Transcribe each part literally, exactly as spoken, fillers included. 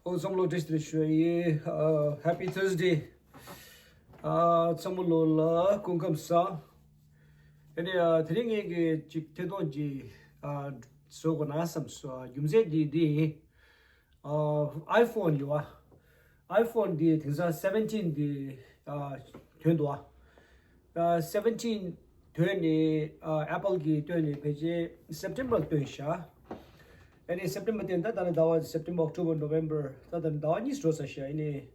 ཨོ་ཚང་མ་ལོ་བཀྲ་ཤིས་བདེ་ལེགས་ཞུ་ཡི། ཨ། Happy Thursday། ཨ། ཚང་མ་ལོ་ལ་སྐུ་ཁམས་བཟང་། ཨ་ནི། ཨ། དེ་རིང་ངས་ཀྱི་ཅིག་ཐད་གཏོང་གི། ཨ། བཟོ་དགོས་ན་བསམ་སོང་། རྒྱུ་མཚན་འདི་འདི་ཡིན། ཨ། iPhone་ཡོད་བ། iPhone་འདི་དེང་སང་seventeen་འདི། ཨ། ཐོན་འདུག་བ། ཨ། seventeen་ཐོན་ནས། ཨ། Apple་གིས་བཏོན་ནས་ཕལ་ཆེར་September་ལ་བཏོན་ཤག་ཨ་ནི་September་བཏོན། ད་ད་ནི་ཟླ་བ་September, October, November། ད་ད་ནི་ཟླ་བ་གཉིས་འགྲོ་ཚར་ཤག་ཨ་ནི་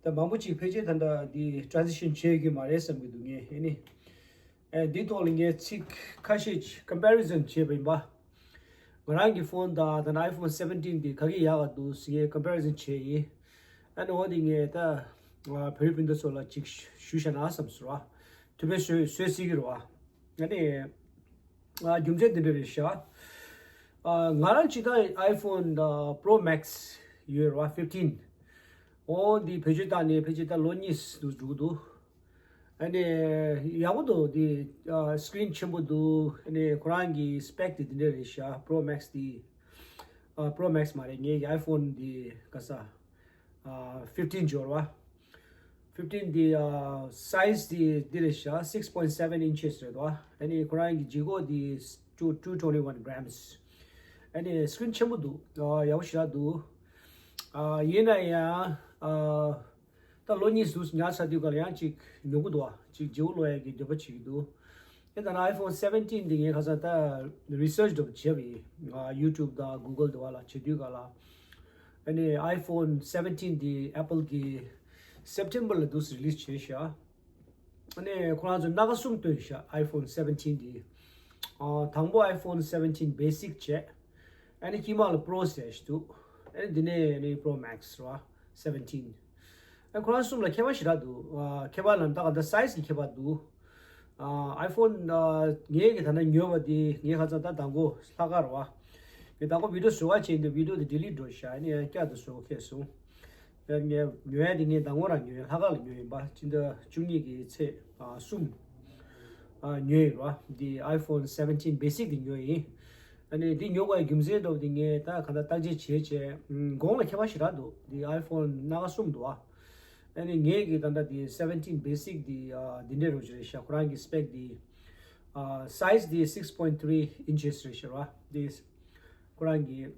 ད་མང་པོ་ཅིག་ཕལ་ཆེར་ད་ལྟ་འདི་transition་བྱེད་ཀྱི་མ་རེད་བསམ་གྱི་འདུག་ངས། ཨ་ནི། ཨ། འདི་ཐོག་ལ་ངས་ཚིག་ཁ་ཤས་ཅིག་comparison་བྱས་པ་ཡིན་པ། ང་རང་གི་phone་དང་ད་ནི་iPhone་seventeen་འདི་ག་གི་ཡག་ག་འདུག་ཟེར་ངས་comparison་བྱས་ཡིན། ཨ་ནི་འོ་འདི་ངས་ད། ཨ། བོད་རིགས་སྤུན་ཟླ་ཚོ་ལ་ཅིག་ཞུ་བཞག་ན་བསམ་སོང་བ། ཐུགས་ཕན་གསོས་གསོས་སྲིད་ཀྱི་རེད་བ། ཨ་ནི། ཨ། རྒྱུ་མཚན་འདི་འདྲ་རེད་ཤག་ཨ། ང་རང་སྤྱིར་བཏང་iPhone་ཨ། Pro Max་ཡོད་རེད་བ། fifteen། འོ་འདི་བེད་སྤྱོད་བཏང་ནས་ཕལ་ཆེར་ད་ལོ་གཉིས་འདུག་འགྲོ་གི་འདུག་ཨ་ནི་ཡག་པོ་འདུག་འདི། ཨ། screen་ཆེན་པོ་འདུག་ཨ་ནི་ཁོ་རང་གི་spec་དེ་འདི་འདྲ་རེད་ཤག Pro Max་འདི། ཨ། Pro Max་མ་རེད། ངའི་iPhone་འདི་ག་ས། ཨ། fifteen་འབྱོར་བ། fifteen་འདི། ཨ། size་འདི་འདི་རེད་ཤག six point seven inches་རེད་དོ། ཨ་ནི་ཁོ་རང་གི་ལྗིད་ཁོག་འདི་two two twenty one grams། ཨ་ནི་screen་ཆེན་པོ་འདུག་ཨ། ཡག་པོ་ཞེ་དྲག་འདུག་ཨ། ཡིན་ན་ཡང་། ཨ། ད་ལོ་གཉིས་ཙམ་ཉར་ཚར་དུས་སྒང་ལ་ཡང་ཅིག་ཉོ་གི་འདུག་ཨ། ཅིག་བརྗེ་པོ་ལོག་ཡ་གི་འདོད་པ་བྱེད་ཀྱི་འདུག་ཨེ། ད་ནི་iPhone seventeen་འདི་ངས་ཁ་སང་ད་research་འདྲ་པོ་བྱས་པ་ཡིན། ཨ། YouTube་དང་Google་འདྲ་པོ་ལ་བྱེད་དུས་སྒང་ལ། ཨ་ནི་iPhone seventeen་འདི་Apple་གིས་September་ལ་འདུག་སེ་release་བྱས་ཤག་ཨ་ནི་ཁོ་རང་ཚོ་སྣ་ཁ་གསུམ་བཏོན་ཤག iPhone seventeen་འདི། ཨ། དང་པོ་iPhone seventeen Basic་བྱས། ཨ་ནི་དཀྱིལ་མ་ལ་Pro་ཟེར་ཞིག་འདུག་ཨ་ནི་འདི་ནས་ནི་Pro Max་རེད་བ། seventeen། ཨ། ཁོ་རང་གསུམ་ལ་ཁྱད་པར་ཞེ་དྲག་འདུག་ཨ། ཁྱད་པར་ལ་ད་ག་ད་size་གི་ཁྱད་པར་འདུག་ཨ། iPhone། ཨ། ངས་ཀྱི་ད་ལྟ་ཉོས་པ་འདི་ངས་ཁ་སང་ད་དང་པོ་ལྷག་དཀར་བ། ངས་དང་པོ་video་བཟོ་བ་བྱས་འདུག video་དེ་delete་འགྲོ་ཤག་ཨ་ནི་ཡང་བསྐྱར་དུ་བཟོ་ཁེལ་སོང་། ངས་ཉོ་ཡ་དེ་ངས་ཟླ་ངོ་རང་ཉོས། ལྷག་དཀར་ལ་ཉོས་ཡིན་པ། སྤྱི་ཟླ་བཅུ་གཉིས་ཀྱི་ཚེས་ཨ་གསུམ། ཨ། ཉོས་ཡིན་པ། འདི་iPhone seventeen Basic་དེ་ཉོས་ཡིན། ཨ་ནི་འདི་ཉོ་དགོས་ཡ་རྒྱུ་མཚན་འདྲ་པོ་དེ་ངས་ད་ག་ད་བརྟག་དཔྱད་བྱས་བྱས། ཨ། གོང་ལ་ཁྱད་པར་ཞེ་དྲག་འདུག་འདི་iPhone་སྣ་ཁ་གསུམ་འདུག་ཨ། ཨ་ནི་ངས་ཀྱི་ད་ལྟ་འདི་seventeen Basic་འདི། ཨ། འདི་འདྲའི་རོ་ཅིག་རེད་ཤག་ཁོ་རང་གི་spec་འདི། ཨ། size་འདི་six point three inches་རེད་ཤག་ར། འདི་ཁོ་རང་གི།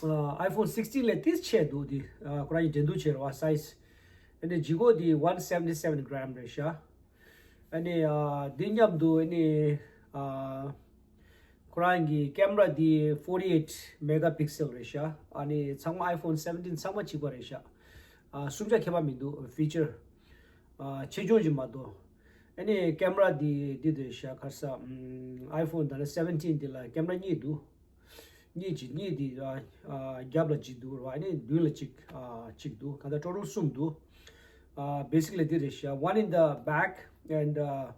ཨ། iPhone sixteen་ལས་ཏིས་ཆེ་འདུག་འདི། ཨ། ཁོ་རང་གི་འགྲན་བསྡུར་ཆེ་རེད་བ། size། ཨ་ནི་ལྗིད་ཁོག་འདི་one seventy seven gram་རེད་ཤག་ཨ་ནི། ཨ། འདི་མཉམ་དུ་ཨ་ནི། ཨ། ཁོ་རང་གི་camera་འདི་forty eight megapixel་རེད་ཤག་ཨ་ནི་ཚང་མ་iPhone seventeen་ཚང་མ་གཅིག་པ་རེད་ཤག་ཨ། གསུམ་ཆ་ཁྱད་པར་མི་འདུག feature། ཨ། ཆེ་ཆུང་ཅིག་མ་གཏོགས། ཨ་ནི་camera་འདི་འདི་འདྲ་རེད་ཤག་ག་རེ་ཟེར། ཨམ། iPhone་ད་ལྟ་seventeen་འདི་ལ་camera་གཉིས་འདུག་གཉིས་ཅིག་གཉིས་འདི། ཨ། ཨ། རྒྱབ་ལ་གཅིག་འདུག་ར། ཨ་ནི་མདུན་ལ་གཅིག་ཨ། གཅིག་འདུག་ག་ད་total་གསུམ་འདུག་ཨ། basic་ལ་འདི་རེད་ཤག one in the back and, uh,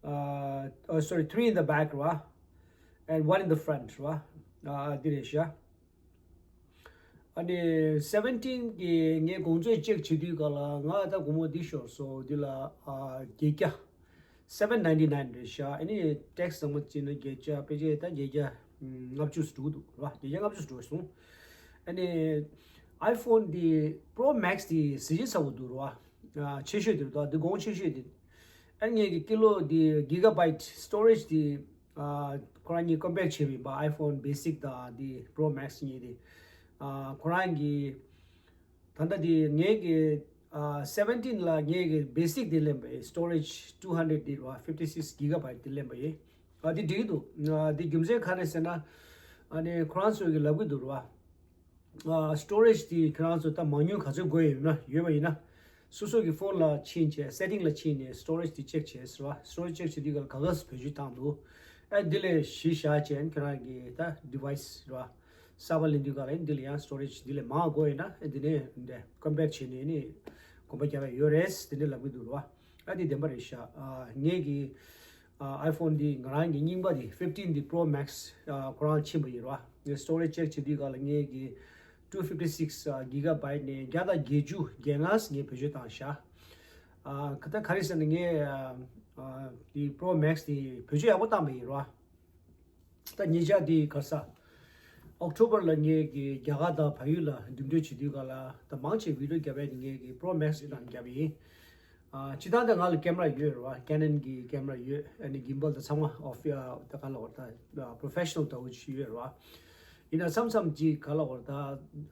uh, oh, sorry, three in the back་ར། and one in the front་ར། ཨ། འདི་རེད་ཤག་ཨ་ནི་seventeen་གི་ངས་གོང་ཚད་check་བྱེད་དུས་སྒང་ལ་ང་ད་སྒོར་མོ་འདི་ཤོར་སོང་། འདི་ལ། ཨ། བརྒྱད་བརྒྱ། seven ninety nine་རེད་ཤག་ཨ་ནི་tax་ཚང་མ་བརྩིས་ན་བརྒྱད་བརྒྱ། ཕལ་ཆེར་ད་བརྒྱད་བརྒྱ་ལྔ་བཅུ་འགྲོ་གི་འདུག་ར། བརྒྱད་བརྒྱ་ལྔ་བཅུ་འགྲོ་སོང་། ཨ་ནི་iPhone་འདི་Pro Max་འདི་གཟི་བརྗིད་ཚ་པོ་འདུག་ར། ཨ། ཆེ་ཤོས་འདི་རེད་དོ། འདི་གོང་ཆེ་ཤོས་འདི། ཨ་ནི་ངས་ཀྱི་ཀི་ལོ་འདི་gigabyte storage་འདི། ཨ། ཁོ་རང་གཉིས་compare་བྱས་པ་ཡིན་པ། iPhone Basic་དང་འདི་Pro Max་གཉིས་འདི། ཨ། ཁོ་རང་གི་ད་ལྟ་འདི་ངས་ཀྱི། ཨ། seventeen་ལ་ངས་ཀྱི་basic་འདི་ལེན་པ་ཡིན། storage two hundred་འདི་ར། fifty six gigabyte་འདི་ལེན་པ་ཡིན། ཨ། འདི་འགྲིག་གི་འདུག་ཨ། འདི་རྒྱུ་མཚན་ག་རེ་ཟེར་ན། ཨ་ནི་ཁོ་རང་ཚོས་ཀྱི་ལབ་ཀྱི་འདུག་ར། ཨ། storage་འདི་ཁྱེད་རང་ཚོ་ད་མང་ཉུང་ག་ཚོད་དགོས་ཡོད་ན། ཡོད་པ་ཡིན་ན། སོ་སོ་གི་phone་ལ་ཕྱིན་བྱས། setting་ལ་ཕྱིན་ནས་storage་འདི་check་བྱས་ཟེར་བ། storage་check་བྱེད་དུས་སྒང་ལ་ག་ག་སེ་བེད་སྤྱོད་བཏང་འདུག་ཨ། འདི་ལས་གཞི་བཞག་བྱས་ཁྱེད་རང་གི་ད་device་ར། གསར་པ་ལེན་དུས་སྒང་ལ་འདི་ལ་ཡང་storage་འདི་ལས་མང་དགོས་ཡོད་ན། ཨ། འདི་ནས་འདི་compare་བྱས་ནས་ནི་གོམ་པ་རྒྱག་ཡ་ཡོད་རེད། འདི་འདྲ་ལབ་ཀྱི་འདུག་ར། ཨ། འདི་བདེན་པ་རེད་ཤག་ཨ། ངས་ཀྱི། ཨ། iPhone་འདི་ང་རང་གི་རྙིང་པ་འདི་fifteen་འདི་Pro Max། ཨ། ཁོ་རང་ཕྱིན་པ་ཡིན་ར། ངས་storage་check་བྱེད་དུས་སྒང་ལ་ངས་ཀྱི་two fifty six gigabyte་ནས་བརྒྱ་དང་བརྒྱད་ཅུ་གྱ་ལྔ་ངས་བེད་སྤྱོད་བཏང་ཤག་ཨ། ད་ག་རེ་ཟེར་ན་ངས། ཨ། ཨ། འདི་Pro Max་འདི་བེད་སྤྱོད་ཡག་པོ་བཏང་པ་ཡིན་ར། ད་ཉེ་ཆར་འདི་ག་རེ་ཟེར། ཨོག་ཊོ་བར་ལ་ངས་ཀྱི་རྒྱ་གར་དང་བལ་ཡུལ་ལ་འགྲིམ་འགྲུལ་བྱེད་དུས་ག་ལ་ད་མང་ཆེ་བི་ཌིའོ་རྒྱབ་པའི་ངས་ཀྱི་པྲོ་མེག་སི་དང་རྒྱབ་ཡིན། ཨ་སྤྱིར་བཏང་ད་ང་ལ་ཀེམ་ར་ཡོད་རེད་བ། ཀེ་ནན་གྱི་ཀེམ་ར་ཡོད། ཨ་ནི་གིམ་བལ་ད་ཚང་མ་ཨོ་ཕི་ཨ་ད་ག་ལ་བར་ད་པྲོ་ཕེ་ཤ་ནལ་ད་འུ་ཅི་ཡོད་རེད་བ། ཡིན་ན་མཚམས་མཚམས་ཅིག་ག་ལ་བར་ད་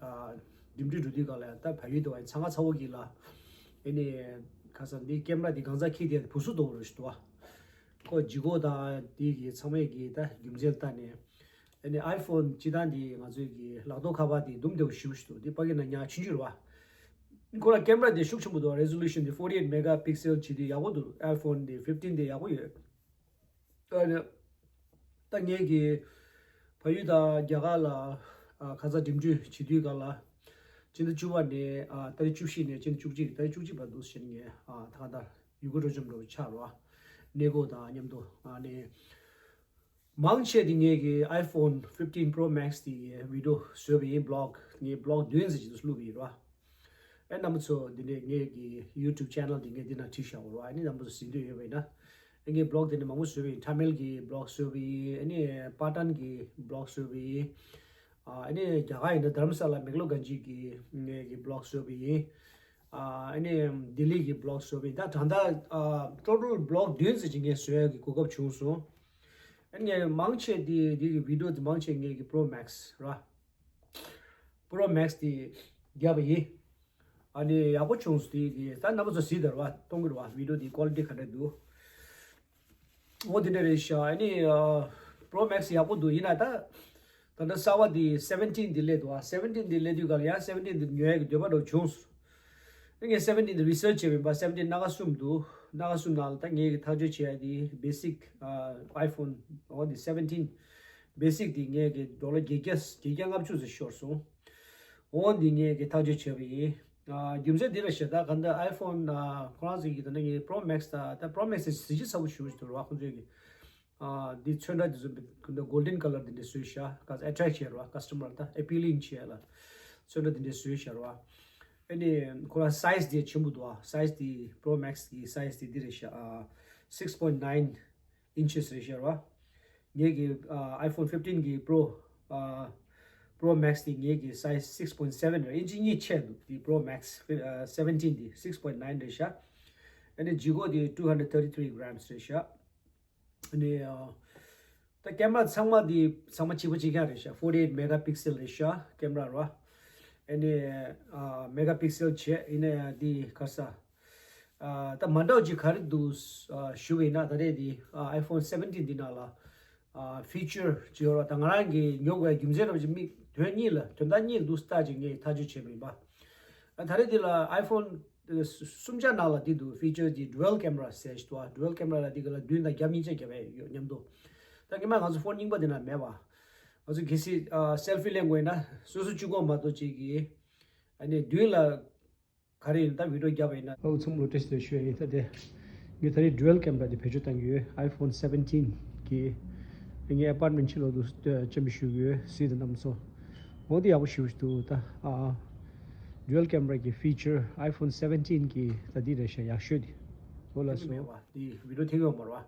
ཨ་འགྲིམ་འགྲུལ་འགྲོ་དུས་ག་ལ་ད་བལ་ཡུལ་དུ་བ་ཚང་ཁ་ཚ་བོ་གི་ལ་ཨ་ནི་ཁ་སང་འདི་ཀེམ་ར་འདི་གང་ཚ་ཁྱི་དེ་བུ་སུ་དོ་རུ་ཞིག་འདུག་བ། ཁོ་ལྗིད་ཁོག་དང་དེ་གི་ཚང་མས་ཀྱི་ད་རྒྱུ་མཚན་ལྟ་ནས། ཨ་ནི་ཨའི་ཕོན་སྤྱི་བཏང་འདི་ང་ཚོའི་གི་ལག་ཐོག་ཁ་པར་འདི་དུམ་བདེ་བོ་ཞེ་པོ་ཞིག་འདུག་འདི་ཕ་གི་ན་ཉག་ཆུང་ཆུང་རེད་བ། ཁོ་ལ་ཀེམ་ར་འདི་ཤུགས་ཆེན་པོ་འདུག་རེ་ཟོ་ལུ་ཤན་འདི་ཕོར་ཊི་ཨེཊ་མེ་གྷ་པིག་སེལ་བྱེད་དུས་ཡག་པོ་འདུག་ཨའི་ཕོན་འདི་ཕིབ་ཊིན་འདི་ཡག་པོ་ཡོད། ཨ་ནི་ད་ངས་ཀྱི་བལ་ཡུལ་དང་རྒྱ་གར་ལ་ཨ་ཁ་ཚ་འགྲིམ་འགྲུལ་བྱེད་དུས་ག་ལ་སྤྱི་ཟླ་བཅུ་པ་ནས་ཨ་ཏ་རིག་བཅུ་བཞི་ནས་སྤྱི་ཟླ་བཅུ་གཅིག་ཏ་རིག་བཅུ་གཅིག་བར་དུ་ཟེར་ངས་ཨ་ད་ག་ད་ཡུལ་སྐོར་སྤྲོ་འཆམ་འགྲོ་ཆགས་རོ། གནས་སྐོར་དང་མཉམ་དུ་ཨ་ནི། མང་ཆེ་དེ་ངས་ཀྱི་ཨའི་ཕོན་ཕིབ་ཊིན་པྲོ་མེག་སི་དེ་ཡི་བི་ཌིའོ་བཟོས་པ་ཡིན། བི་ལོག་ངས་བི་ལོག་བདུན་ཙམ་ཅིག་བླུགས་པ་ཡིན་རོ། ཨེ་རྣམ་པ་ཚོ་འདི་ནས་ངས་ཀྱི་ཡུ་ཊུབ་ཆེ་ནལ་འདི་ངས་འདི་ན་བྲིས་བཞག་རོ། ཨ་ནི་རྣམ་པ་ཚོ་གཟིགས་འདོད་ཡོད་པ་ཡིན་ན་ཨེ་ངས་བི་ལོག་འདི་ནས་མང་པོ་བཟོས་པ་ཡིན། ཐ་མིལ་གྱི་བི་ལོག་བཟོས་པ་ཡིན། ཨ་ནི་པ་ཊན་གྱི་བི་ལོག་བཟོས་པ་ཡིན། ཨ་ནི་རྒྱ་གར་ཡིན་ན་དྷ་རམ་ས་ལ་མེག་ལོ་གན་ཇི་གི་ངས་ཀྱི་བི་ལོག་བཟོས་པ་ཡིན། ཨ་ནི་ལྡི་ལི་གི་བི་ལོག་བཟོས་པ་ཡིན། ད་ད་ལྟ་ཨ་ཊོ་ཊལ་བི་ལོག་བདུན་ཙམ་ཅིག་ངས་བཟོ་ཡག་གི་གོ་སྐབས་བྱུང་སོང་། ཨ་ནི་ངས་མང་ཆེ་དེ་དེ་གི་བི་ཌིའོ་དེ་མང་ཆེ་ངས་ཀྱི་པྲོ་མེག་སི་ར། པྲོ་མེག་སི་དེ་བརྒྱབ་པ་ཡིན། ཨ་ནི་ཡག་པོ་བྱུང་སོང་། དེ་གི་ད་རྣམ་པ་ཚོ་གཟིགས་དང་ར་མཐོང་གི་རེད་བ། བི་ཌིའོ་དེ་ཀོ་ལི་ཊི་ག་འདྲ་འདུག་འོ་དེ་འདྲ་རེད་ཤག་ཨ་ནི་པྲོ་མེག་སི་ཡག་པོ་འདུག་ཡིན་ན་ད་ད་ལྟ་གསར་བ་དེ་སེ་བེན་ཊིན་དེ་སླེབས་འདུག་ཨ་སེ་བེན་ཊིན་དེ་སླེབས་དུས་ག་ལ་ཡང་སེ་བེན་ཊིན་དེ་ཉོ་ཡག་གི་འདོད་པ་འདྲ་བྱུང་སོང་། ངས་སེ་བེན་ཊིན་དེ་རི་སར་ཆི་བྱས་པ་ཡིན་པ། སེ་བེན་ཊིན་སྣ་ཁ་གསུམ་འདུག་སྣ་ཁ་གསུམ་ནང་ལ་ད་ངས་ཀྱི་ཐག་གཅོད་བྱས་ཡག་དེ་བེ་སིག་ཨ་ཨའི་ཕོན་འོ་དེ་སེ་བེན་ཊིན་བེ་སིག་དེ་ངས་ཀྱི་ཌོ་ལར་བརྒྱད་བརྒྱ་བརྒྱད་བརྒྱ་ལྔ་བཅུ་ཙམ་ཤོར་སོང་། འོ་འདི་ངས་ཀྱི་ཐག་གཅོད་བྱས་པ་ཡིན། ཨ་རྒྱུ་མཚན་འདི་རེད་ཤག་ད་ག་འདི་ཨའི་ཕོན་ཨ་ཁོ་རང་ཚོ་གི་ད་ནི་ངའི་པྲོ་མེག་སི་ད་ད་པྲོ་མེག་སི་གཟི་བརྗིད་ཚ་པོ་ཞེ་པོ་ཞིག་འདུག་ར། ཁོང་ཚོས་གི་ཨ་འདི་ཚོན་ཁྲ་འདི་ཚོ་ག་འདི་གོལ་ཌན་ཀ་ལར་འདི་འདྲ་བཟོས་ཤག་ཀ་ཨེ་ཊེག་ཊི་བྱས་ར། ཀ་སི་ཊ་མར་ད་ཨེ་པི་ལིང་བྱས་ལ་ཚོན་ཁྲ་འདི་འདྲ་བཟོས་ཤག་ར། ཨ་ནི་ཁོ་རང་སའི་ཛི་འདི་ཆེན་པོ་འདུག་ཨ་སའི་ཛི་འདི་པྲོ་མེག་སི་གི་སའི་ཛི་འདི་འདི་རེད་ཤག་ཨ་six point nine inches རེད་ཤག་ར། ངེད་ཀྱི་ཨ་ཨའི་ཕོན་ཕིབ་ཊིན་གྱི་པྲོ་ཨ་པྲོ་མེག་སི་དེ་ངེད་ཀྱི་སའི་ཛི་six point seven རེད། ཨིན་ཅི་གཉིས་ཆད་འདུག་དེ་པྲོ་མེག་སི་ཨ་seventeen དེ་six point nine རེད་ཤག་ཨ་ནི་ལྗིད་ཁོག་དེ་two hundred thirty three grams རེད་ཤག་ཨ་ནི་ཨ་ད་ཀེམ་ར་ཚང་མ་དེ་ཚང་མ་གཅིག་པ་གཅིག་རྐྱང་རེད་ཤག forty eight megapixel རེད་ཤག་ཀེམ་ར་ར། ཨ་ནི་ཨ་མེ་གྷ་པིག་སེལ་བྱས་ཡིན་ན་ཡང་དེ་ག་ས། ཨ་ད་མ་འདྲ་བ་ཅིག་ག་རེ་འདུག་ཨ་ཞུ་བ་ཡིན་ན་ད་རེས་དེ་ཨ་ཨའི་ཕོན་སེ་བེན་ཊིན་འདི་ནང་ལ་ཨ་ཕི་ཅར་ཅིག་ཡོད་རེད་བ། ད་ང་རང་གིས་ཉོ་དགོས་རྒྱུ་མཚན་རབ་ཅིག་མིག་དོན་གཉིས་ལ་དོན་དག་གཉིས་ལ་འདུག་ལྟ་ཅིག་ངས་ཐག་གཅོད་བྱས་པ་ཡིན་པ། ཨ་ད་རེས་འདི་ལ་ཨའི་ཕོན་སུམ་ཆ་ནང་ལ་འདི་འདུག་ཕི་ཅར་འདི་ཌུ་ཨལ་ཀེམ་ར་ཟེར་ཞིག་འདུག་ཨ་ཌུ་ཨལ་ཀེམ་ར་ལ་འདི་ག་ལ་བདུན་དང་རྒྱབ་གཉིས་ཆ་རྒྱབ་ཡ་ཡོད་མཉམ་དུ། ད་སྔོན་མ་ང་ཚོ་ཕོན་རྙིང་པ་འདི་ནང་མེད་པ། ང་ཚོ་གལ་སྲིད་ཨ་སེལ་ཕི་ལེན་དགོས་ཡིན་ན་སོ་སོ་གཅིག་པོ་མ་གཏོགས་ཅིག་གིས་ཨ་ནི་མདུན་ལ་ག་རེ་ཡིན་ད་བི་ཌིའོ་རྒྱབ་པ་ཡིན་ན། ཨོ་ཚང་མ་ལ་བཀྲ་ཤིས་བདེ་ལེགས་ཞུ་ཡ་ཡིན། ད་དེ་ངས་ད་རེས་ཌུ་ཨལ་ཀེམ་ར་དེ་བེད་སྤྱོད་གཏང་གི་ཡོད། ཨའི་ཕོན་སེ་བེན་ཊིན་གི་ངའི་ཨ་པར་ཊི་མེན་ཊི་ཕྱི་ལོགས་དུ་སྟོད་ཅམ་ཞུ་གི་ཡོད། གཟིགས་དང་རྣམ་པ་ཚོ། འོ་དེ་ཡག་པོ་ཞེ་པོ་ཞིག་འདུག་ད་ཨ་ཌུ་ཨལ་ཀེམ་ར་གི་ཕི་ཅར་ཨའི་ཕོན་སེ་བེན་ཊིན་གི་ད་འདི་རེད་ཤག་ཡག་ཤོས་དེ་འོ་ལགས་སོ། མེད་པ་དེ་བི་ཌིའོ་ཐེབས་ཡོད་མ་རེད་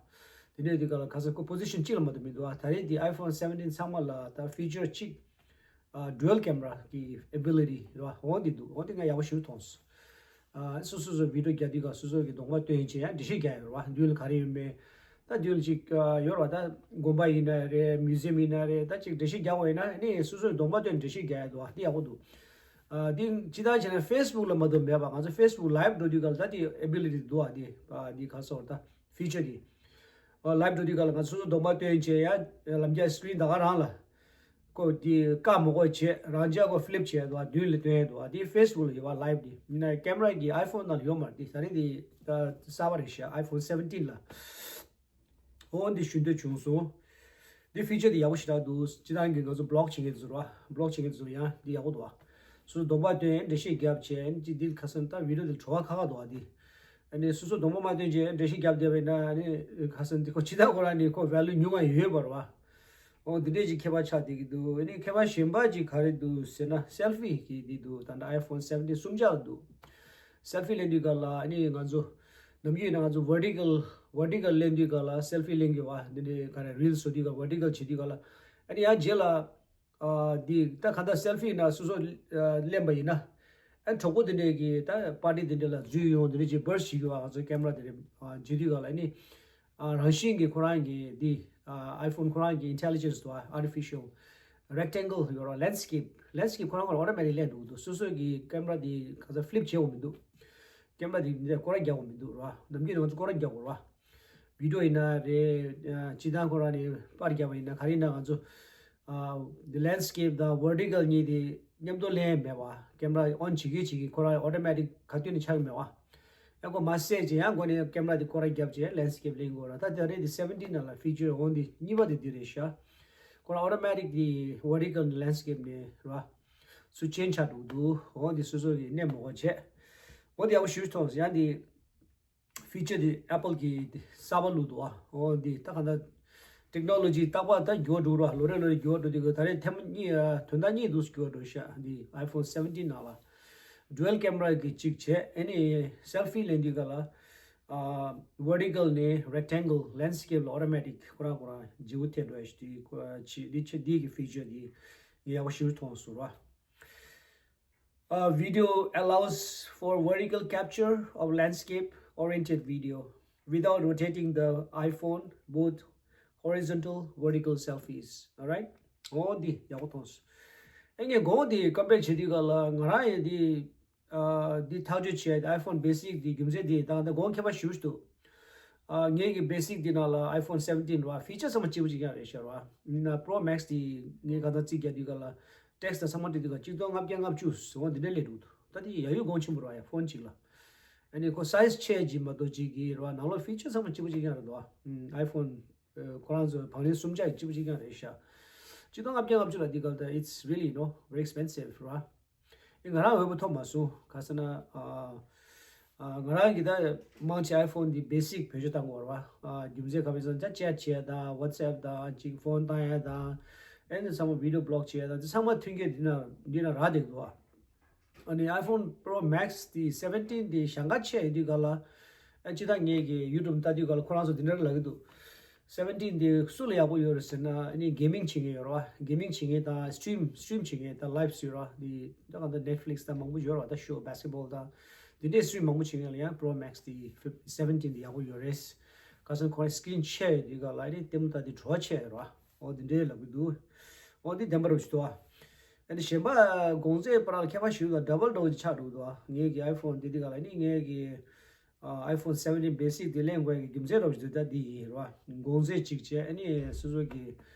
བ། དེ་ནས་དེ་ག་ལ་ག་ས་ཁོ་པོ་ཟི་ཤན་གཅིག་ལ་མ་གཏོགས་མི་འདུག་ཨ། ད་རེས་དེ་ཨའི་ཕོན་སེ་བེན་ཊིན་ཚང་མ་ལ་ད་ཕི་ཅར་གཅིག་ཨ་ཌུ་ཨལ་ཀེམ་ར་གི་ཨེ་བི་ལི་ཊི་རེད་བ། འོ་འདི་འདུག་འོ་འདི་ང་ཡག་པོ་ཞེ་པོ་མཐོང་སོང་། ཨ་སོ་སོ་སོ་བི་ཌིའོ་རྒྱག་དུས་ག་སོ་སོ་གི་གདོང་པ་སྟོན་བྱས་ཡང་འགྲེལ་བཤད་རྒྱག་ཡོད་རེད་བ། མདུན་ལ་ག་རེ་ཡོད་མེད། ད་མདུན་ལ་ཅིག་ཨ་ཡོད་རེད་བ། ད་དགོན་པ་ཡིན་ན་རེད། མིའུ་ཛི་ཡམ་ཡིན་ན་རེད། ད་ཅིག་འགྲེལ་བཤད་རྒྱག་དགོས་ཡིན་ན་ནི་སོ་སོའི་གདོང་པ་སྟོན་འགྲེལ་བཤད་རྒྱག་ཡ་འདུག་བ། འདི་ཡག་པོ་འདུག་ཨ་འདི་ཇི་ལྟར་བྱས་ན་ཕེ་སི་བུག་ལ་མ་གཏོགས་མེད་པ། ང་ཚོ་ཕེ་སི་བུག་ལའིབ་འགྲོ་དུས་ག་ལ་ད་འདི་ཨེ་བི་ལི་ཊི་འདུག་བ། འདི་ཨ་འདི་ག་སོགས་ད་ཕི་ཅར་འདི་ཨ་ལའིབ་འགྲོ་དུས་ག་ལ་ང་ཚོ་སོ་སོ་གདོང་པ་སྟོན་བྱས་ཡ་ལམ་རྒྱག་སི་ཀི་རིན་ད་ག་རང་ལ། ཁོ་དེ་བཀག་མ་དགོས་བྱས་རང་འཇགས་ཁོ་ཕི་ལིབ་བྱས་འདུག་བ། མདུན་ལ་སྟོན་ཡས་འདུག་བ། དེ་ཕེ་སི་བུག་ལ་ཡོད་བ། ལའིབ་དེ་མིན་ན་ཀེམ་ར་གི་ཨའི་ཕོན་ནང་ལ་ཡོད་མ་རེད། དེ་ད་རིང་དེ་ད་གསར་པ་རེད་ཤག་ཨའི་ཕོན་སེ་བེན་ཊིན་ལ། འོ་འདི་ཞུ་འདོད་བྱུང་སོང་། འདི་ཕི་ཅར་དེ་ཡག་པོ་ཞེ་དྲག་འདུག་སྤྱིར་བཏང་གི་ང་ཚོ་བི་ལོག་བྱེད་མཁན་ཚོ་ར་བི་ལོག་བྱེད་མཁན་ཚོ་ཡང་འདི་ཡག་པོ་འདུག་བ། སོ་སོ་གདོང་པ་སྟོན་འགྲེལ་བཤད་རྒྱབ་བྱས་ཨ་ནི་ཅི་འདི་ཁ་སང་ད་བི་ཌིའོ་དེ་བྲོ་བ་ཁ་ཁ་འདུག་བ། འདི་ཨ་ནི་སོ་སོ་གདོང་པ་མ་སྟོན་བྱས་འགྲེལ་བཤད་རྒྱབ་བསྡད་པ་ཡིན་ན་ཨ་ནི་ཁ་སང་འདི་ཁོ་ཇི་ལྟར་ཁོ་རང་ནི་ཁོ་ཝེ་ལུ་ཉུང་བ་ཡོད་པ་རེད་བ། ཨོ་འདི་འདྲས་ཅིག་ཁྱད་པར་ཆགས་བསྡད་ཀྱི་འདུག་ཨ་ནི་ཁྱད་པར་གཞན་པ་ཅིག་ག་རེ་འདུག་ཟེར་ན་སེལ་ཕི་གི་འདི་འདུག་ད་ལྟ་ཨའི་ཕོན་སེ་བེན་ཊིན་སུམ་ཆ་ལ་འདུག་སེལ་ཕི་ལེན་དུས་ག་ལ་ཨ་ནི་ང་ཚོ་ནམ་རྒྱུན་ཡིན་ན་ང་ཚོ་ཝར་ཊི་ཀལ་ཝར་ཊི་ཀལ་ལེན་དུས་ག་ལ་སེལ་ཕི་ལེན་གི་བ། འདི་འདྲས་ག་རེ་རིལ་བཟོ་དུས་ག་ཝར་ཊི་ཀལ་བྱེད་དུས་ག་ལ་ཨ་ནི་ཡང་རྗེས་ལ་ ཨ་འདི་ད་ག་ད་སེལ་ཕི་ན་སོ་སོ་ཨ་ལེན་པ་ཡིན་ན། ཨ་གྲོགས་པོ་དེ་འདྲས་ཀྱི་ད་པར་ཊི་དེ་འདྲས་ལ་འཛུལ་ཡོང་དེ་འདྲས་ཀྱི་བར་ཞིག་གི་བ་ང་ཚོ་ཀེམ་ར་དེ་འདྲས་ཨ་འཛུལ་དུས་ག་ལ་ཨ་ནི། ཨ་རང་བཞིན་གྱི་ཁོ་རང་གི་འདི་ཨ་ཨའི་ཕོན་ཁོ་རང་གི་ཨིན་ཊེ་ལི་ཇེན་སི་དང་ཨར་ཊི་ཕི་ཤལ་རེག་ཊེང་གལ་ཡོད་ར། ལེན་སི་ཀེབ་ལེན་སི་ཀེབ་ཁོ་རང་ག་ལ་ཨོ་ཊོ་མེ་ཊིག་ལེན་འགྲོ་གི་འདུག་སོ་སོ་གི་ཀེམ་ར་དེ་ག་ཚ་ཕི་ལིབ་བྱེད་དགོས་མི་འདུག་ཀེམ་ར་དེ་འདི་སྐོར་ར་རྒྱག་དགོས་མི་འདུག་ར། ནམ་རྒྱུན་ང་ཚོ་སྐོར་ར་རྒྱག་དགོས་ར། བི་ཌིའོ་ཡིན་ན་རེད། ཨ་སྤྱིར་བཏང་ཁོ་རང་ནས་པར་རྒྱབ་པ་ཡིན་ན་ག་རེ་ཡིན་ན་ང་ཚོ་ཨ་the landscape དང་vertical གཉིས་དེ་མཉམ་དུ་ལེན་མེད་པ། ཀེམ་ར་ཨོན་བྱེད་ཀྱི་བྱེད་ཀྱི་ཁོ་རང་ཨོ་ཊོ་མེ་ཊིག་ག་དུས་ནས་ཆགས་ཀྱི་མེད་པ། ཨ་ཁོ་མ་སེ་བྱེད་ཡང་སྒོ་ནས་ཀེམ་ར་དེ་སྐོར་ར་རྒྱབ་བྱས་ལེན་སི་ཀེབ་ལེན་དགོས་ར། ད་ད་རེས་དེ་སེ་བེན་ཊིན་ནང་ལ་ཕི་ཅར་འོན་དེ་གཉིས་པ་དེ་དེ་རེད་ཤག་ཁོ་རང་ཨོ་ཊོ་མེ་ཊིག་དེ་vertical ནས་ལེན་སི་ཀེབ་ནས་ར་སུ་ཅེན་ཆགས་འགྲོ་གི་འདུག་འོན་དེ་སོ་སོ་གི་གནས་མོ་གོ་བྱས། འོན་དེ་ཡག་པོ་ཞེ་པོ་མཐོང་སོང་ཡང་དེ། ཕི་ཅར་དེ་ཨེ་པལ་གི་གསར་པ་བླུགས་འདུག་ཨ། འོ་འདི་ད་ག་ད་ཊེག་ནོ་ལོ་ཇི་རྟག་པར་ད་འགྱུར་བ་འགྲོ་ར། ལོ་རེ་ལོ་རེ་འགྱུར་བ་འགྲོ་དུས་ད་རེས་ཐེངས་མ་གཉིས་ཨ་དོན་དག་གཉིས་འདུག་འགྱུར་བ་འགྲོ་ཤག་འདི་ཨའི་ཕོན་སེ་བེན་ཊིན་ནང་ལ་ཌུ་ཨལ་ཀེམ་ར་གི་གཅིག་བྱས། ཨ་ནི་སེལ་ཕི་ལེན་དུས་ག་ལ་ཨ་vertical ནས་rectangle landscape ལ་ཨོ་ཊོ་མེ་ཊིག་ཁོ་རང་ཁོ་རང་བརྗེ་པོ་ཐེབས་འགྲོ་ཡ་ཞིག་འདི་ཁོ་ཆེ་འདི་ཆེ་འདི་གི་ཕི་ཅར་འདི་ངས་ཡག་པོ་ཞེ་པོ་མཐོང་སོང་ར། Uh, video allows for vertical capture of landscape oriented video without rotating the iPhone, both horizontal vertical selfies. Alright? འོ་འདི་ཡག་པོ་མཐོང་སོང་། ཨེ་ངས་གོང་འདི་ཀམ་པེར་བྱེད་དུས་ག་ལ་ང་རང་ཡང་འདི་ཨ་འདི་ཐག་གཅོད་བྱས་ཨའི་ཕོན་བེ་སིག་འདི་རྒྱུ་མཚན་འདི་དང་ད་གོང་ཁྱད་པར་ཞེ་པོ་ཞིག་འདུག་ཨ་ངེད་ཀྱི་བེ་སིག་འདི་ནང་ལ་ཨའི་ཕོན་སེ་བེན་ཊིན་ར་ཕི་ཅར་ཚང་མ་གཅིག་པ་གཅིག་རྐྱང་རེད་ཤག་ར། ཡིན་ན་པྲོ་མེག་སི་འདི་ངས་ག་ད་རྩིས་རྒྱག་དུས་ག་ལ་ཊེག་སི་དང་ཚང་མ་བྲིས་དུས་ག་གཅིག་སྟོང་ལྔ་བརྒྱ་ལྔ་བཅུ་འོ་འདི་འདྲ་སླེབས་འདུག་ད་དེ་ཡ་ཡུལ་གོང་ཆེན་པོ་ར་ཡ་ཕོན་གཅིག་ལ། ཨ་ནི་ཁོ་སའི་ཛི་ཆེ་གཅིག་མ་གཏོགས་གཅིག་གི་ར་ནང་ལོགས་ཕི་ཅར་ཚང་མ་གཅིག་པ་གཅིག་རྐྱང་རེད་འདུག་ཨ་ཨའི་ཕོན་ཁོ་རང་ཚོ་བང་རིམ་གསུམ་ཆ་གཅིག་པ་གཅིག་རྐྱང་རེད་ཤག་གཅིག་སྟོང་ལྔ་བརྒྱ་ལྔ་བཅུ་ལ་འདི་ག་ད་it's really, you know, very expensive ར། ཨེ་ང་རང་འོས་པ་ཐོབ་མ་སོང་། ག་ཟེར་ན། ཨ་ཨ་ང་རང་གི་ད་མང་ཆེ་ཨའི་ཕོན་འདི་བེ་སིག་བེད་སྤྱོད་བཏང་དགོས་རེད་བ། ཨ་རྒྱུ་མཚན་ག་རེ་ཟེར་ན་ཅེཊ་བྱེད་ཡ་དང་ཝ་ཊི་སི་ཨེབ་དང་ཅིག་ཕོན་བཏང་ཡ་དང་། ཨེ་འདི་ཚང་མ་བི་ཌིའོ་བི་ལོག་བྱེད་ཡ་དང་འདི་ཚང་མ་མཐུན་རྐྱེན་འདི་ན་འདི་ན་རག་བསྡད་འདུག་བ། ཨ་ནི་ཨའི་ཕོན་པྲོ་མེག་སི་འདི་སེ་བེན་ཊིན་འདི་ཞེ་དྲག་ཆེ་ཡོད་དུས་ག་ལ། ཨ་སྤྱིར་བཏང་ངེད་ཀྱི་ཡུ་ཊུབ་ལྟ་དུས་ག་ལ་ཁོ་རང་ཚོ་འདི་འདྲ་ལབ་ཀྱི་འདུག་སེ་བེན་ཊིན་དེ་སུ་ལ་ཡག་པོ་ཡོད་རེད་ཟེར་ན་ཨ་ནི་གེ་མིང་བྱེད་མཁན་ཡོད་རེད་བ། གེ་མིང་བྱེད་མཁན་དང་སི་ཊིམ་སི་ཊིམ་བྱེད་མཁན་དང་ལའིབ་ཟེར་བ་འདི་ད་ག་ད་ནེཊ་ཕི་ལིག་སི་དང་མང་པོ་ཡོད་རེད་བ། ད་ཤོ་བྷེ་སི་ཀེ་ཊི་བྷོལ་དང་འདི་འདྲའི་སི་ཊིམ་མང་པོ་བྱེད་མཁན་ལ་ཡང་པྲོ་མེག་སི་དེ་སེ་བེན་ཊིན་དེ་ཡག་པོ་ཡོད་རེད། ག་ཚོད་ཁོ་རང་སི་ཀི་རིན་ཆེ་ཡོད་དུས་ག་ལ་ཨ་ནི་ལྟད་མོ་ལྟ་དུས་བྲོ་བ་ཆེ་ཡོད་རེད་བ། འོ་འདི་འདྲའི་ལབ་ཀྱི་འདུག་འོ་འདི་བདེན་པ་རེད་ཞུ་དོ། ཨ་ནི་གཞན་པ་གོང་ཚད་པ་ར་ལ་ཁྱད་པར་ཞུ་དོ་ཌབ་ལ་འགྲོ་གི་ཆགས་འགྲོ་གི་འདུག་ངེད་ཀྱི་ཨའི་ཕོན་འདི་འདི་ག་ལ་ཨ་ནི་ངེད་ཀྱི་ཨ་ཨའི་ཕོན་སེ་བེན་ཊིན་བེ་སིག་དེ་ལེན་དགོས་ཀྱི་རྒྱུ་མཚན་རོབ་ཞིག་ད་འདི་ཡིན་རེད་བ། གོང་ཚད་གཅིག་བྱས་ཨ་ནི་སོ་སོ་གི་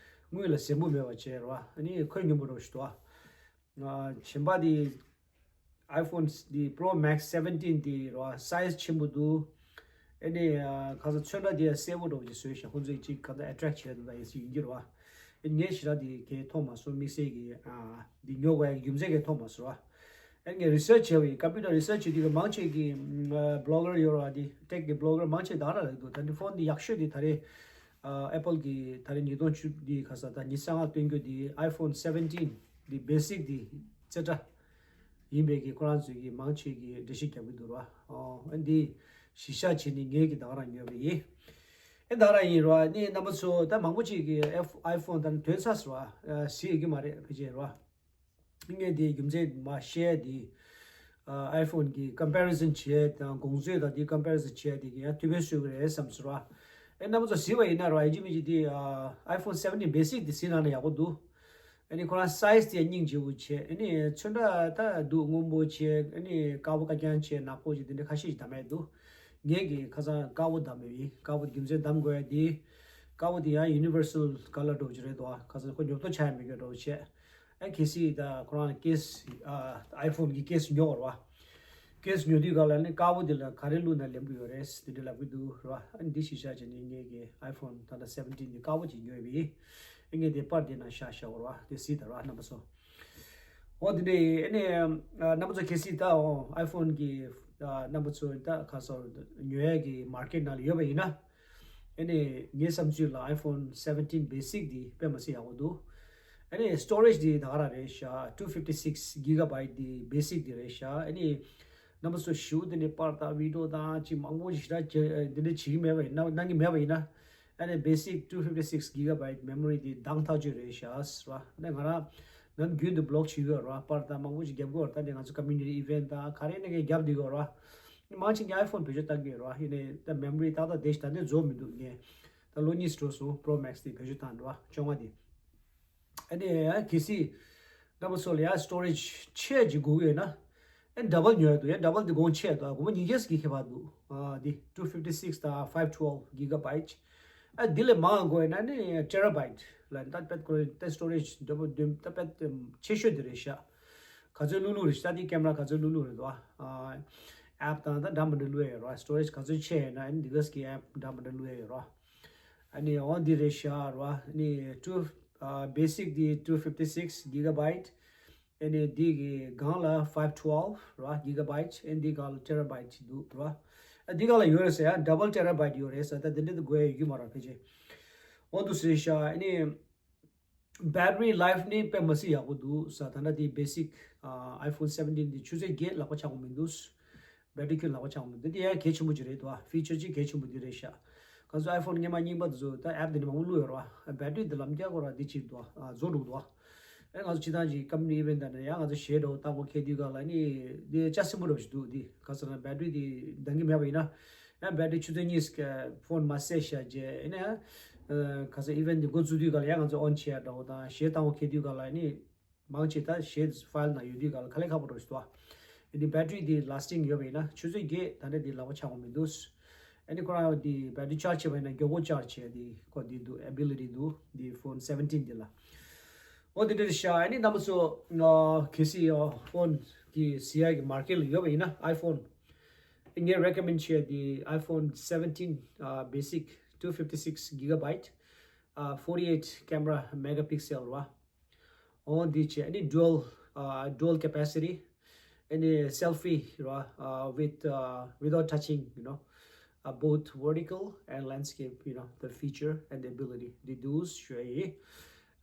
དངུལ་ལ་ཟིན་པོ་མེད་པ་བྱས་རེད་བ། ཨ་ནི་ཁོད་སྙོམས་པོ་རོབ་ཞིག་འདུག་བ། གཞན་པ་འདི་ཨའི་ཕོན་འདི་པྲོ་མེག་སི་སེ་བེན་ཊིན་འདི་རེད་བ། སའི་ཛི་ཆེན་པོ་འདུག་ཨ་ནི་ཁ་སང་ཚོན་ཁྲ་འདི་སེར་པོ་འདྲ་བོ་ཅིག་བཟོས་ཤག་ཁོང་ཚོས་ཅིག་ག་ད་ཨེ་ཊེག་བྱས་འདུག་ད་ཡིན་སྲིད་ཡིན་གྱི་རེད་བ། ཨ་ནི་ངས་ཞེ་དྲག་འདི་གས་མཐོང་མ་སོང་། དམིགས་བསལ་གྱི་ཨ་འདི་ཉོ་དགོས་ཡ་གི་རྒྱུ་མཚན་གས་མཐོང་མ་སོང་བ། ཨ་ནི་ངས་རི་སར་ཆི་བྱས་པ་ཡིན། ཀམ་པུ་ཊར་རི་སར་ཆི་བྱས་དུས་ཀ་མང་ཆེ་གི་བི་ལོག་གར་ཡོད་རེད་བ། འདི་ཊེག་གི་བི་ལོག་གར་མང་ཆེ་ད་ར་ལབ་འདུག་ད་འདི་ཕོན་འདི་ཡག་ཤོས་འདི་ད་རེས་ཨ་ཨེ་པལ་གི་ད་རེས་ཉིས་སྟོང་བཅུ་འདི་ཁ་ས་ད་ཉི་ཤུ་རྩ་ལྔ་སྟོན་རྒྱུ་འདི་ཨའི་ཕོན་སེ་བེན་ཊིན་འདི་བེ་སིག་འདི་ཚེ་ཏྲ་ཡིན་པའི་གི་ཁོ་རང་ཚོས་ཀྱི་མང་ཆེ་གི་འགྲེལ་བཤད་རྒྱབ་ཀྱི་འདུག་ར། ཨོ་ཨ་འདི་གཞི་བཞག་བྱས་ནས་ངས་ཀྱི་ད་ག་རང་ཉོས་པ་ཡིན། ཨེ་ད་ག་རང་ཡིན་ར། ཨ་ནི་རྣམ་པ་ཚོ་ད་མང་པོ་ཅིག་གི་ཨེ་ཕ་ཨའི་ཕོན་ད་ནི་དོན་ཚ་སོ་ར་ཟེར་ཡོད་ཀྱི་མ་རེད་ཕལ་ཆེར་ར། ངས་འདི་རྒྱུ་མཚན་མ་བཤད་འདི་ཨའི་ཕོན་གྱི་ཀམ་པེ་རི་ཟན་བྱས་དང་གོང་ཚད་དང་འདི་ཀམ་པེ་རི་ཟན་བྱས་འདི་གི་ཡང་ཐུགས་ཕན་གསོས་ཀྱི་རེད་བསམ་སོང་ར། ཨེ་རྣམ་པ་ཚོ་གཟིགས་པ་ཡིན་ན་ར་ཡིན་གཅིག་མིན་གཅིག་འདི་ཨའི་ཕོན་སེ་བེན་ཊིན་བེ་སིག་འདི་གཟིགས་གནང་ན་ཡག་པོ་འདུག་ཨ་ནི་ཁོ་རང་སའི་ཛི་དེ་ཡང་སྙིང་རྗེ་བོ་བྱས། ཨ་ནི་ཚོན་ཁྲ་ད་སྡུག་སྔོན་པོ་བྱས། ཨ་ནི་དཀར་པོ་དཀར་རྐྱང་བྱས། ནག་པོ་བྱས། དེ་འདྲ་ཁ་ཤས་ཤིག་བདམས་ཡས་འདུག་ངས་ཀྱི་ཁ་སང་དཀར་པོ་བདམས་པ་ཡིན། དཀར་པོ་རྒྱུ་མཚན་བདམས་དགོས་ཡ་དེ། དཀར་པོ་དེ་ཡང་ཡུ་ནི་ཝར་སལ་ཀ་ལར་འདྲ་བོ་ཅིག་རེད་འདུག་ཁ་སང་ཁོ་ཉོབ་ཏོ་ཆགས་ཡ་མེད་མཁན་འདྲ་བོ་བྱས། ཨ་གལ་སྲིད་ད་ཁོ་རང་ལ་ཀེ་སི་ཨ་ཨའི་ཕོན་གྱི་ཀེ་སི་ཉོ་བར་བ། ཀེ་སི་ཉོ་དུས་ག་ལ་ནི་དཀར་པོ་དེ་ལ་ག་རེ་བླུགས་ན་ལེན་གྱི་ཡོད་རེད་དེ་འདྲ་ལབ་ཀྱི་འདུག་ར། ཨ་ནི་འདི་གཞི་བཞག་བྱས་ནས་ངས་ཀྱི་ཨའི་ཕོན་ད་ལྟ་སེ་བེན་ཊིན་འདི་དཀར་པོ་ཅིག་ཉོས་པ་ཡིན། ཨ་ངས་དེ་པར་དེ་ནང་བཞག་བཞག་པ་ར། དེ་གཟིགས་དང་ར་རྣམ་པ་ཚོ། འོ་དེ་འདྲ་ཡིན། ཨ་ནི་ཨ་རྣམ་པ་ཚོ་གལ་སྲིད་ད་འོ་ཨའི་ཕོན་གྱི་ཨ་རྣམ་པ་ཚོ་ད་ག་སོ་ཉོ་ཡས་ཀྱི་མར་ཀེཊ་ནང་ལ་ཡོད་པ་ཡིན་ན། ཨ་ནི་ངའི་བསམ་ཚུལ་ལ་ཨའི་ཕོན་སེ་བེན་ཊིན་བེ་སིག་འདི་དཔེ་མི་སྲིད་ཡག་པོ་འདུག་ཨ་ནི་སི་ཊོ་རེཇ་འདི་ད་ག་རང་རེད་ཤག two fifty six gigabyte འདི་བེ་སིག་འདི་རེད་ཤག་ཨ་ནི་རྣམ་པ་ཚོ་ཞུ་འདི་ནས་པར་དང་བི་ཌིའོ་དང་ཅིག་མང་པོ་ཞིག་ད་འདི་འདྲ་བྱེད་ཀྱི་མེད་པ་ཡིན་ན། གནང་གི་མེད་པ་ཡིན་ན། ཨ་ནི་བེ་སིག་two fifty six gigabyte memory འདི་འདང་ཐག་ཆོད་རེད་ཤག་ཟེར་བ། ཨ་ནི་ང་རང་ ནམ་རྒྱུན་དུ་བི་ལོག་བྱེད་ཀྱི་ཡོད་རེད་བ། པར་དང་མང་པོ་ཞིག་རྒྱབ་ཀྱི་ཡོད་རེད། ད་ནི་ང་ཚོ་ཀོ་མིའུ་ནི་ཊི་ཨི་ཝེན་ཊི་དང་ག་རེ་ནས་ཀྱང་རྒྱབ་བསྡད་ཀྱི་ཡོད་རེད་བ། མང་ཆེ་ངས་ཨའི་ཕོན་བེད་སྤྱོད་བཏང་གི་ཡོད་རེད་བ། ཡིན་ནའི་ད་མེ་མོ་རི་ཏག་ཏག་བསྡད་ཤག་ད་ལྟ་རྫོགས་མི་འདུག་ངས་ད་ལོ་གཉིས་འགྲོ་སོང་པོ་རོ་མེག་སི་དེ་བེད་སྤྱོད་བཏང་འགྲོ་བ་བཅོ་ལྔ་དེ། ཨ་ནི་ཡ་གལ་སྲིད་རྣམ་པ་ཚོ་ལ་ཡ་སི་ཊོ་རེཇ་ཆེ་ཅིག་དགོས་ཀྱི་ཡོད་ན། ཨ་ནི་ཌ་བལ་ཉོ་ཡ་འདུག་ཡ་ཌ་བལ་འདི་གོང་ཆེ་འདུག་སྒོར་མོ་ཉིས་བརྒྱ་ཙམ་གྱི་ཁྱད་པར་འདུག་ཨ་འདི་two fifty six དང་five twelve gigabyte། ཨ་འདི་ལས་མང་དགོས་ན་ནི་ཊེ་ར་བྷའི་ཊི་ལ་ད་དཔེ་ཁོ་རང་ད་སི་ཊོ་རེཇ་འདྲ་པོ་འདུག་ད་དཔེ་ཆེ་ཤོས་འདི་རེད་ཤག་ག་ཚོད་བླུག་བླུག་རེད་ཤག་འདི་ཀེམ་ར་ག་ཚོད་བླུག་བླུག་རེད་འདུག་ཨ་ཨེབ་དང་ད་འདྲ་མི་འདྲ་བླུག་ཡ་ཡོད་རེད། སི་ཊོ་རེཇ་ག་ཚོད་ཆེ་ཡོད་ན་ཨ་ནི་འདི་ག་ཙམ་གྱི་ཨེབ་འདྲ་མི་འདྲ་བླུག་ཡ་ཡོད་རེད། ཨ་ནི་འོ་འདི་རེད་ཤག་ར། ཨ་ནི་two ཨ་བེ་སིག་འདི་two fifty six gigabyte། ཨ་ནི་འདི་གི་སྒང་ལ་five twelve ར་gigabyte། ཨ་ནི་འདི་སྒང་ལ་ཊེ་ར་བྷའི་ཊི་འདུག་ར། ཨ་འདི་སྒང་ལ་ཡོད་རེད་ཟེར་ཡ་ཌ་བལ་ཊེ་ར་བྷའི་ཊི་ཡོད་རེད་ཟེར། ད་འདི་འདྲ་དེ་དགོས་ཡ་ཡོད་ཀྱི་མ་རེད་ཕལ་ཆེར། འོ་འདུག་ཟེར་ཤག་ཨ་ནི་བེ་ཊི་རི་ལའིཕ་ནི་དཔེ་མ་སྲིད་ཡག་པོ་འདུག་ཟེར། ད་ལྟ་འདི་བེ་སིག་ཨ་ཨའི་ཕོན་སེ་བེན་ཊིན་འདི་ཆུ་ཚོད་བརྒྱད་ལག་པ་འཆང་གི་མི་འདུག་བེ་ཊི་རི་ཁྱོན་ལག་པ་འཆང་མི་འདུག་དེ་ཡང་གལ་ཆེན་པོ་ཅིག་རེད་འདུག་ཨ་ཕི་ཅར་ཅིག་གལ་ཆེན་པོ་འདི་རེད་ཤག་ཁ་སང་ཨའི་ཕོན་སྔོན་མ་རྙིང་པ་དེ་ཚོ་ད་ཨེབ་དེ་ནི་མང་པོ་བླུགས་ཡོད་རེད་བ། བེ་ཊི་རི་དེ་ལམ་རྒྱག་གོ་ར་འདི་ཅིག་འདུག་ཨ་རྫོགས་འགྲོ་འདུག་ཨ་ང་ཚོ་སྤྱི་བཏང་གི་ཀམ་པ་ནི་ཨི་ཝེན་ཊི་དང་ནི་ཡང་ང་ཚོ་གཞས་འདྲ་བོ་བཏང་གོ་ཁེལ་དུས་ག་ལ་ནི་འདི་ལྕགས་སྲིན་པོ་འདྲ་བོ་ཞིག་འདུག་འདི་ཁ་སང་ན་བེ་ཊི་རི་དེ་འདང་གི་མེད་པ་ཡིན་ན་ཡང་བེ་ཊི་རི་ཆུ་ཚོད་གཉིས་ཀྱི་ཕོན་མ་བསད་བཞག་རྗེས་ཡིན་ན་ཡང་ཁ་སང་ཨི་ཝེན་ཊི་འདི་འགོ་བཙུགས་དུས་ག་ལ་ཡང་ང་ཚོ་ཨོན་བྱེད་ཡ་འདྲ་བོ་དང་གཞས་བཏང་གོ་ཁེལ་དུས་ག་ལ་ནི། མང་ཆེ་ད་གཞས་ཕའིལ་ནང་ཡོད་དུས་ག་ལ་དཀའ་ལས་ཁག་པོ་འགྲོ་ཞིག་འདུག་ཨ་ནི་བེ་ཊི་རི་འདི་ལ་སི་ཊིང་ཡོད་པ་ཡིན་ན་ཆུ་ཚོད་བརྒྱད་ད་ལྟ་འདི་ལག་པ་འཆང་དགོས་མི་འདུག་ཨ་ནི་ཁོ་རང་འདི་བེ་ཊི་རི་ཅར་ཇི་བྱེད་པ་ཡིན་ན་མགྱོགས་པོ་ཅར་ཇི་བྱེད་འདི་ཁོ་འདི་འདུག་ཨེ་བི་ལི་ཊི་འདུག་འདི་ཕོན་སེ་བེན་ཊིན་འདི་ལ། འོ་འདི་འདྲ་རེད་ཤག་ཨ་ནི་རྣམ་པ་ཚོ་གལ་སྲིད་ཕོན་གི་ཟེར་ཡ་གི་མར་ཀེཊ་ལ་ཡོད་པ་ཡིན་ན་ཨའི་ཕོན་ངས་རེ་ཀོ་མེན་ཌི་བྱེད་ཡ་འདི་ཨའི་ཕོན་སེ་བེན་ཊིན་ཨ་བེ་སིག་two fifty six gigabyte ཨ་forty eight camera megapixel རེད་བ། འོ་འདི་བྱས་ཨ་ནི་dual uh, dual capacity ཨ་ནི་selfie ར uh, with uh, without touching you know uh, both vertical and landscape you know the feature and the ability འདི་འདུག་ཞུ་ཡ་ཡིན།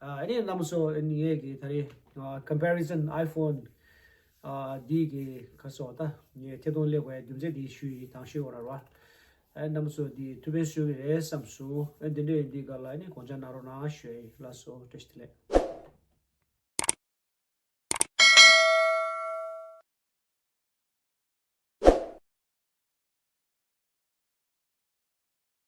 ཨ་ནི་རྣམ་པ་ཚོ་ཨ་ནི་ངས་ཀྱི་ད་རེས་comparison iPhone འདི་གི་ཁ་སོ་ད་ངས་ཐད་གཏོང་སླེབས་པའི་རྒྱུ་མཚན་འདི་ཞུ་ཡི་དང་ཞུ་བ་ར་ར། ཨ་རྣམ་པ་ཚོ་འདི་ཐུགས་ཕན་གསོས་ཀྱི་རེད་བསམ་སོང་། ཨ་འདི་འདྲས་འདི་ག་ལ་ནི་དགོངས་འཇགས་གནང་རོགས་གནང་ཞུ་ཡི་ལགས་སོ། བཀྲ་ཤིས་བདེ་ལེགས།